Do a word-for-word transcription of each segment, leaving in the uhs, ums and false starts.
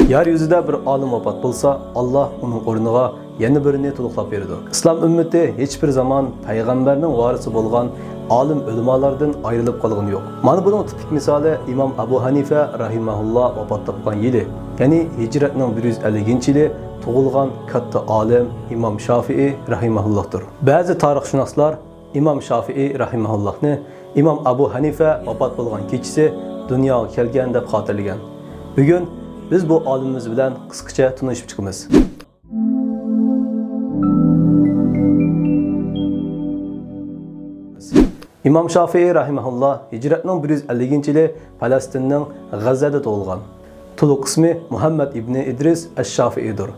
يەر يۈزىدە بىر ئالىم ۋاپات بولسا، ئاللا ئۇنىڭ ئورنىغا يەنە بىرىنى تولۇقلاپ بېرىدۇ. ئىسلام ئۈممىتى ھېچبىر زامان پەيغەمبەرنىڭ ۋارىسى بولغان ئالىم ئۆلىمالاردىن ئايرىلىپ قالغىنى يوق. مانا بۇنىڭ تىپىك مىسالى ئىمام ئەبۇ ھەنىفە رەھىمەھۇللا ۋاپات تاپقان يىلى، يەنى ھىجرەتنىڭ بىر يۈز ئەللىكىنچى يىلى تۇغۇلغان كاتتا ئالىم ئىمام شافىئى رەھىمەھۇللاھدۇر. بەزى تارىخشۇناسلار ئىمام شافىئى رەھىمەھۇللاھنى ئىمام ئەبۇ ھەنىفە ۋاپات بولغان كېچىسى دۇنياغا كەلگەن دەپ خاتىرىلىگەن. بۈگۈن بىز بۇ ئالىمىمىز بىلەن قىسقىچە تونۇشۇپ چىقىمىز. ئىمام شافىئى رەھىمەھۇللا ھىجرەتنىڭ بىر يۈز ئەللىكىنچى يىلى پەلەستىننىڭ غەززەدە تۇغۇلغان. تولۇق ئىسمى مۇھەممەد ئىبنى ئىدرىس ئەش-شافىئىدۇر.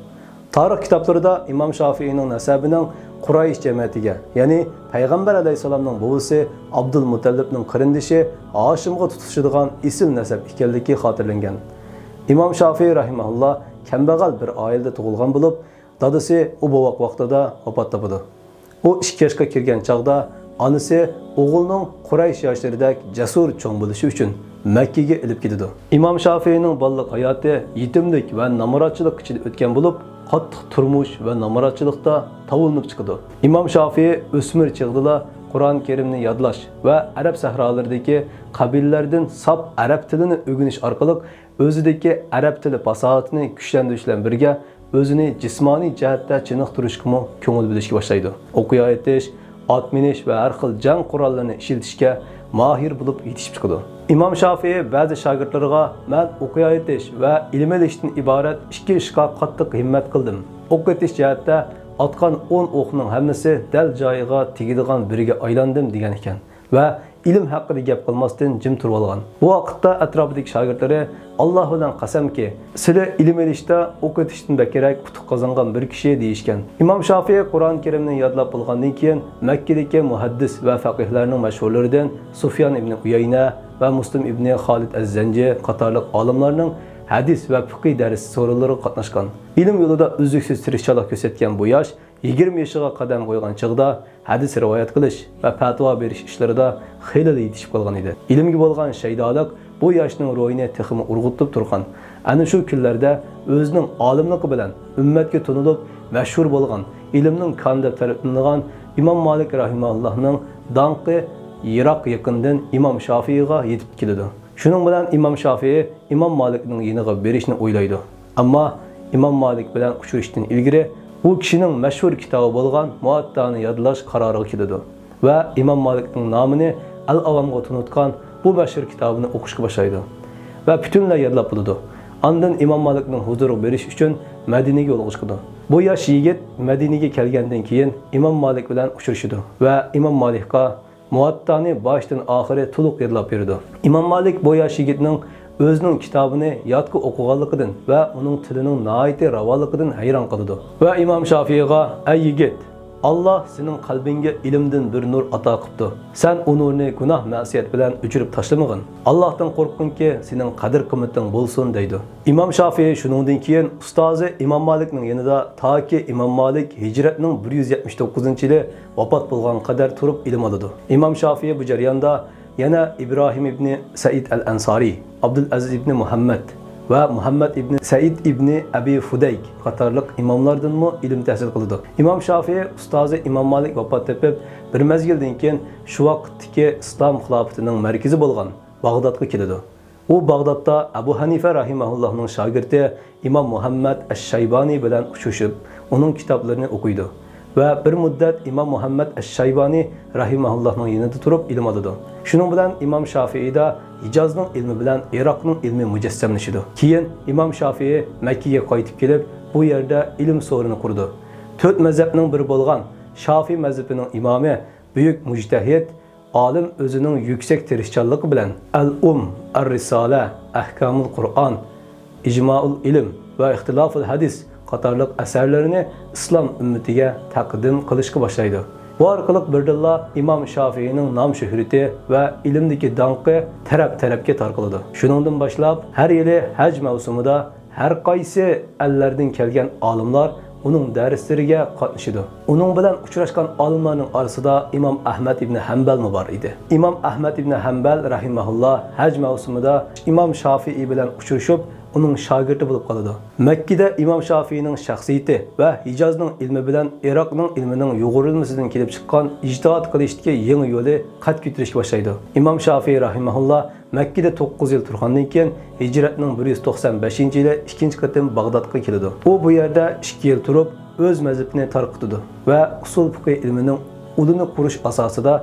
تارىخ كىتابلىرىدا ئىمام شافىئىنىڭ نەسەبىنىڭ قۇرايش جەمەتىگە، يەنى پەيغەمبەر ئەلەيھىسسالامنىڭ بوۋىسى ئابدۇلمۇتەللىپنىڭ قېرىندىشى ھاشىمغا تۇتىشىدىغان ئېسىل نەسەب ئىكەنلىكى خاتىرىلەنگەن. ئىمام شافىئى رەھىمەھۇللا كەمبەغەل بىر ئائىلىدە تۇغۇلغان بولۇپ، دادىسى ئۇ بوۋاق ۋاقتىدا ۋاپات تاپىدۇ. ئۇ ئىككى ياشقا كىرگەن چاغدا ئانىسى ئوغلىنىڭ قۇرەيش ياشلىرىدەك جەسۇر چوڭ بولۇشى ئۈچۈن مەككىگە ئېلىپ كېتىدۇ. ئىمام شافىئىنىڭ بالىلىق ھاياتى يېتىملىك ۋە نامراتچىلىق ئىچىدە ئۆتكەن بولۇپ، قاتتىق تۇرمۇش ۋە نامراتچىلىقتا تاۋلىنىپ چىقىدۇ. ئىمام شافىئى ئۆسمۈر چېغىدىلا قۇرئان كەرىمنى يادلاش ۋە ئەرەب سەھرالىرىدىكى قەبىلىلەردىن ساپ ئەرەب تىلىنى ئۆگىنىش ئارقىلىق ئۆزىدىكى ئەرەب تىلى پاساھىتىنى كۈچلەندۈرۈش بىلەن بىرگە، ئۆزىنى جىسمانىي جەھەتتە چېنىقتۇرۇشقىمۇ كۆڭۈل بۆلۈشكە باشلايدۇ. ئوقيا ئېتىش، ئات مىنىش ۋە ھەر خىل جەڭ قوراللىرىنى ئىشلىتىشكە ماھىر بولۇپ يېتىشىپ چىقىدۇ. ئىمام شافىئى بەزى شاگىرتلىرىغا، مەن ئوقيا ئېتىش ۋە ئىلىم ئېلىشتىن ئىبارەت ئىككى ئىشقا قاتتىق ھىممەت قىلدىم. ئوق ئېتىش جەھەتتە ئاتقان ئون ئوقنىڭ ھەممىسى دەل جايىغا تېگىدىغان بىرىگە ئايلاندىم، دېگەن ئىكەن. ۋە ئىلىم ھەققىدە گەپ قىلماستىن جىم تۇرۇۋالغان. بۇ ۋاقىتتا ئەتراپىدىكى شاگىرتلىرى، ئاللا بىلەن قەسەمكى، سىلى ئىلىم ئېلىشتا ئوق ئېتىشتىن بەكرەك ئۇتۇق قازانغان بىر كىشى، دېيىشكەن. ئىمام شافىئى قۇرئان كەرىمنى يادلاپ بولغاندىن كېيىن، مەككىدىكى مۇھەددىس ۋە فەقىھلەرنىڭ مەشھۇرلىرىدىن سۇفيان ئىبنى ئۇيەينە ۋە مۇسلىم ئىبنى خالىد ئەز-زەنجى قاتارلىق ئالىملارنىڭ ھەدىس ۋە پىقىھ دەرس سورۇنلىرىغا قاتناشقان. ئىلىم يولىدا ئۈزلۈكسىز تىرىشچانلىق كۆرسەتكەن بۇ ياش يىگىرمە يېشىغا قەدەم قويغان چېغىدا ھەدىس رىۋايەت قىلىش ۋە پەتىۋا بېرىش ئىشلىرىدا خېلىلا يېتىشىپ قالغان ئىدى. ئىلىمگە بولغان شەيدالىق بۇ ياشنىڭ روھىنى تېخىمۇ ئۇرغۇتۇپ تۇرغان. ئەنە شۇ كۈنلەردە ئۆزىنىڭ ئالىملىقى بىلەن ئۈممەتكە تونۇلۇپ، مەشھۇر بولغان، ئىلىمنىڭ كانى دەپ تەرىپلىنىدىغان ئىمام مالىك رەھىمەھۇللاھنىڭ داڭقى يىراق-يېقىندىن ئىمام شافىئىغا يېتىپ كېلىدۇ. شۇنىڭ بىلەن ئىمام شافىئى ئىمام مالىكنىڭ يېنىغا بېرىشنى ئويلايدۇ. ئەمما ئىمام مالىك بىلەن ئۇچرىشىشتىن ئىلگىرى ئۇ كىشىنىڭ مەشھۇر كىتابى بولغان مۇئەتتانى يادلاش قارارىغا كېلىدۇ ۋە ئىمام مالىكنىڭ نامىنى ئەل ئاۋامغا تونۇتقان بۇ مەشھۇر كىتابىنى ئوقۇشقا باشلايدۇ ۋە پۈتۈنلەي يادلاپ بولىدۇ. ئاندىن ئىمام مالىكنىڭ ھۇزۇرىغا بېرىش ئۈچۈن مەدىنىگە يولغا چىقىدۇ. بۇ ياش يىگىت مەدىنىگە كەلگەندىن كېيىن ئىمام مالىك بىلەن ئۇچرىشىدۇ ۋە ئىمام مالىكقا مۇئەتتانى باشتىن ئاخىرى تولۇق يادلاپ بېرىدۇ. ئىمام مالىك بۇ ياش يىگىتنىڭ ئۆزىنىڭ كىتابىنى يادقا ئوقۇغانلىقىدىن ۋە ئۇنىڭ تىلىنىڭ ناھايىتى راۋانلىقىدىن ھەيران قالىدۇ ۋە ئىمام شافىئىغا، ئەي يىگىت، ئاللا سېنىڭ قەلبىڭگە ئىلىمدىن بىر نۇر ئاتا قىپتۇ. سەن ئۇ نۇرنى گۇناھ-مەسىيەت بىلەن ئۆچۈرۈپ تاشلىمىغىن. ئاللاھتىن قورققىنكى، سېنىڭ قەدىر-قىممىتىڭ بولسۇن، دەيدۇ. ئىمام شافىئى شۇنىڭدىن كېيىن ئۇستازى ئىمام مالىكنىڭ يېنىدا تاكى ئىمام مالىك ھىجرەتنىڭ بىر يۈز يەتمىش توققۇزىنچى يىلى ۋاپات بولغانغا قەدەر تۇرۇپ ئىلىم ئالىدۇ. ئىمام شافىئى بۇ جەرياندا يەنە ئىبراھىم ئىبنى سەئىد ئەل ئەنسارى، ئابدۇلئەزىز ئىبنى مۇھەممەد ۋە مۇھەممەد ئىبنى سەئىد ئىبنى ئەبى فۇدەيك قاتارلىق ئىماملاردىنمۇ ئىلىم تەھسىل قىلىدۇ. ئىمام شافىئى ئۇستازى ئىمام مالىك ۋاپات تېپىپ، بىر مەزگىلدىن كېيىن شۇ ۋاقىتتىكى ئىسلام خىلاپىتىنىڭ مەركىزى بولغان باغدادقا كېلىدۇ. ئۇ باغدادتا ئەبۇ ھەنىفە رەھىمەھۇللاھنىڭ شاگىرتى ئىمام مۇھەممەد ئەش-شەيبانى بىلەن ئۇچرىشىپ، ئۇنىڭ كىتابلىرىنى ئوقۇيدۇ ۋە بىر مۇددەت ئىمام مۇھەممەد ئەش-شەيبانى رەھىمەھۇللاھنىڭ يېنىدا تۇرۇپ ئىلىم ئالىدۇ. شۇنىڭ بىلەن ئىمام شافىئىدا ھىجازنىڭ ئىلمى بىلەن ئىراقنىڭ ئىلمى مۇجەسسەملىشىدۇ. كېيىن ئىمام شافىئى مەككىگە قايتىپ كېلىپ، بۇ يەردە ئىلىم سورۇنى قۇرىدۇ. تۆت مەزھەپنىڭ بىرى بولغان شافىئى مەزھىپىنىڭ ئىمامى، بۈيۈك مۇجتەھىد، ئالىم ئۆزىنىڭ يۈكسەك تىرىشچانلىقى بىلەن ئەل-ئۇم، ئەر-رىسالە، ئەھكامۇل قۇرئان، ئىجمائۇل ئىلىم ۋە ئىختىلاپۇل ھەدىس قاتارلىق ئەسەرلىرىنى ئىسلام ئۈممىتىگە تەقدىم قىلىشقا باشلايدۇ. بۇ ئارقىلىق بىردىنلا ئىمام شافىئىنىڭ نام شۆھرىتى ۋە ئىلىمدىكى داڭقى تەرەپ-تەرەپكە تارقىلىدۇ. شۇنىڭدىن باشلاپ ھەر يىلى ھەج مەۋسۇمىدا ھەر قايسى ئەللەردىن كەلگەن ئالىملار ئۇنىڭ دەرسلىرىگە قاتنىشىدۇ. ئۇنىڭ بىلەن ئۇچراشقان ئالىملارنىڭ ئارىسىدا ئىمام ئەھمەد ئىبنى ھەمبەلمۇ بار ئىدى. ئىمام ئەھمەد ئىبنى ھەمبەل رەھىمەھۇللا ھەج مەۋسۇمىدا ئىمام شافىئى بىلەن ئۇچرىشىپ، ئۇنىڭ شاگىرتى بولۇپ قالىدۇ. مەككىدە ئىمام شافىئىنىڭ شەخسىيىتى ۋە ھىجازنىڭ ئىلمى بىلەن ئىراقنىڭ ئىلمىنىڭ يۇغۇرۇلمىسىدىن كېلىپ چىققان ئىجتىھات قىلىشتىكى يېڭى يولى قەد كۆتۈرۈشكە باشلايدۇ. ئىمام شافىئى رەھىمەھۇللا مەككىدە توققۇز يىل تۇرغاندىن كېيىن، ھىجرەتنىڭ بىر يۈز توقسان بەشىنچى يىلى ئىككىنچى قېتىم باغدادقا كېلىدۇ. ئۇ بۇ يەردە ئىككى يىل تۇرۇپ، ئۆز مەزھىپىنى تارقىتىدۇ ۋە ئۇسۇل پىقھى ئىلمىنىڭ ئۇلىنى قۇرۇش ئاساسىدا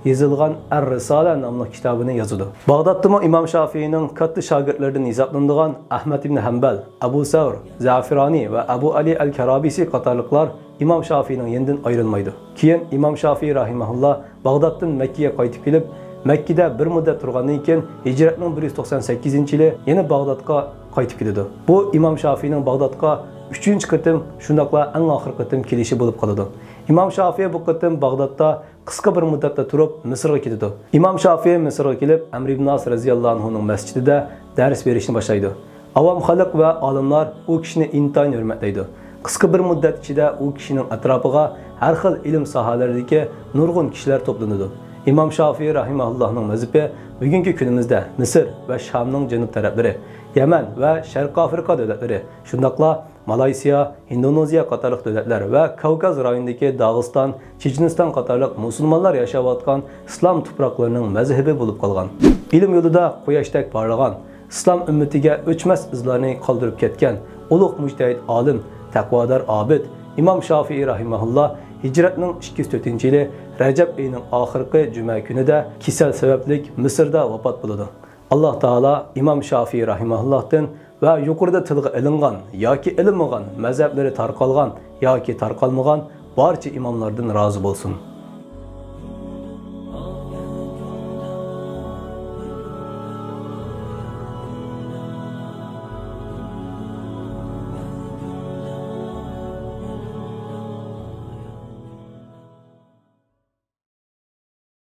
يېزىلغان ئەر رىسالە ناملىق كىتابىنى يازىدۇ. باغدادتىمۇ ئىمام شافىئىنىڭ كاتتا شاگىرتلىرىدىن ھېسابلىنىدىغان ئەھمەد ئىبن ھەمبەل، ئەبۇ سەۋر، زەفىرانى ۋە ئەبۇ ئەلى ئەل كارابىسى قاتارلىقلار ئىمام شافىئىنىڭ يېنىدىن ئايرىلمايدۇ. كېيىن ئىمام شافىئى رەھىمەھۇللا باغدادتىن مەككىگە قايتىپ كېلىپ، مەككىدە بىر مۇددەت تۇرغاندىن كېيىن، ھىجرەتنىڭ بىر يۈز توقسان سەككىزىنچى يىلى يەنە باغدادقا قايتىپ كېلىدۇ. بۇ ئىمام شافىئىنىڭ باغدادقا ئۈچىنچى قېتىم، شۇنداقلا ئەڭ ئاخىرقى قېتىم كېلىشى بولۇپ قالىدۇ. ئىمام شافىئى بۇ قېتىم باغدادتا قىسقا بىر مۇددەتتە تۇرۇپ، مىسىرغا كېتىدۇ. ئىمام شافىئى مىسىرغا كېلىپ، ئەمر ئىبن ئاس رەزىياللاھۇ ئەنھۇنىڭ مەسچىتىدە دەرس بېرىشنى باشلايدۇ. ئاۋام خەلق ۋە ئالىملار ئۇ كىشىنى ئىنتايىن ھۆرمەتلەيدۇ. قىسقا بىر مۇددەت ئىچىدە ئۇ كىشىنىڭ ئەتراپىغا ھەر خىل ئىلىم ساھەلىرىدىكى نۇرغۇن كىشىلەر توپلىنىدۇ. ئىمام شافىئى رەھىمەھۇللاھنىڭ مەزھىپى بۈگۈنكى كۈنىمىزدە مىسىر ۋە شامنىڭ جەنۇب تەرەپلىرى، يەمەن ۋە شەرقىي ئافرىقا دۆلەتلىرى، شۇنداقلا مالايسىيا، ھىندونېزىيە قاتارلىق دۆلەتلەر ۋە كاۋكاز رايونىدىكى داغىستان، چېچىنىستان قاتارلىق مۇسۇلمانلار ياشاۋاتقان ئىسلام تۇپراقلىرىنىڭ مەزھىپى بولۇپ قالغان. ئىلىم يولىدا قۇياشتەك پارلىغان، ئىسلام ئۈممىتىگە ئۆچمەس ئىزلارنى قالدۇرۇپ كەتكەن ئۇلۇغ مۇجتەھىد ئالىم، تەقۋادار ئابىد ئىمام شافىئى رەھىمەھۇللا ھىجرەتنىڭ ئىككى يۈز تۆتىنچى يىلى رەجەب ئېيىنىڭ ئاخىرقى جۈمە كۈنىدە كېسەل سەۋەبلىك مىسىردا ۋاپات بولىدۇ. ئاللاھ تائالا ئىمام شافىئى رەھىمەھۇللاھتىن ۋە يۇقىرىدا تىلغا ئېلىنغان ياكى ئېلىنمىغان، مەزھەپلىرى تارقالغان ياكى تارقالمىغان بارچە ئىماملاردىن رازى بولسۇن.